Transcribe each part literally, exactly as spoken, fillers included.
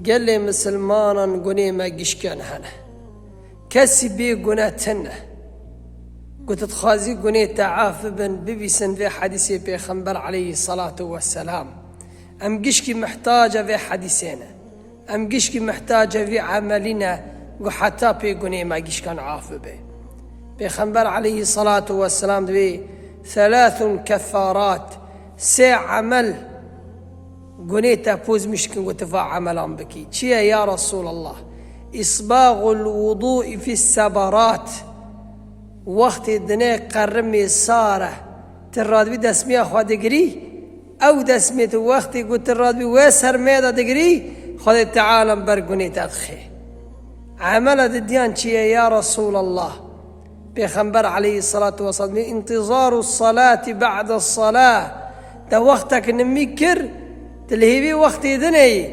Gelê misilmanan gunê me gişken hene. Kesî bê gune tine. Ku tu dixwazî gunê te af bibin, bibîsin vê hedîsê Pêxember aleyhissalatu vesselam. Em gişkî mihtaca vê hedîsê ne. Em gişkî mihtaca vî emelî ne, ku heta pê gunê me gişkan af bibe. Pêxember aleyhissalatu vesselam divê, "Thelathun keffarat", sê emel gunê te poz mişkin ku tu va emelan bikî. Çi ye ya Resulallah? "Isbagul wudu'i fis sebarat." Wextê dinê qerimê sar e, tu radibî destmiya xwe digirî, ew destmê tu wextê ku tu radibî wê sermê de digirî, Xwedê Teala ber gunê te dixê. Emela didiyan çi ye ya Resulallah? Pêxember aleyhissalatu vesselam, "Întizaru salati ba'de salah." Te wextek nimî kir, tu li hêvî wextê dinê yî,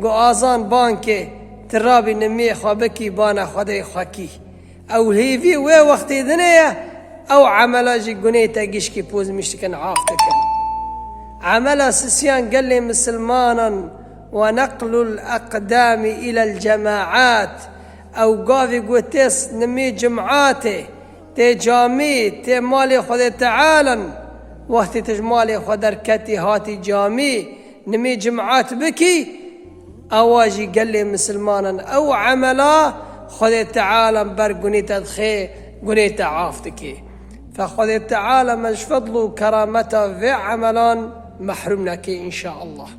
ku azan bang ke, tu rabî nimiyê xwe bikî, bana Xwedê xwe kî. Ew hêvî wê wextê dinê ye, ew emela jî gunê te gişkî poz miş dikin, af dikin. Emela sisiyan gelê misilmanan, "Ve neqlul eqdami ilel cemaat." Ew gavê ku tê s-, nimê cemaatê, tê camî, tê malê Xwedê Tealan, wextê tu ji malê xwe derketî hatî camî, nimê cemaat bikî, ewa jî gelê misilmanan ew emela Xwedê Teala ber gunê te dixê, gunê te af dikê. Fe Xwedê Teala me ji fedl û kerameta vê emelan mehrûm nekê, înşaallah.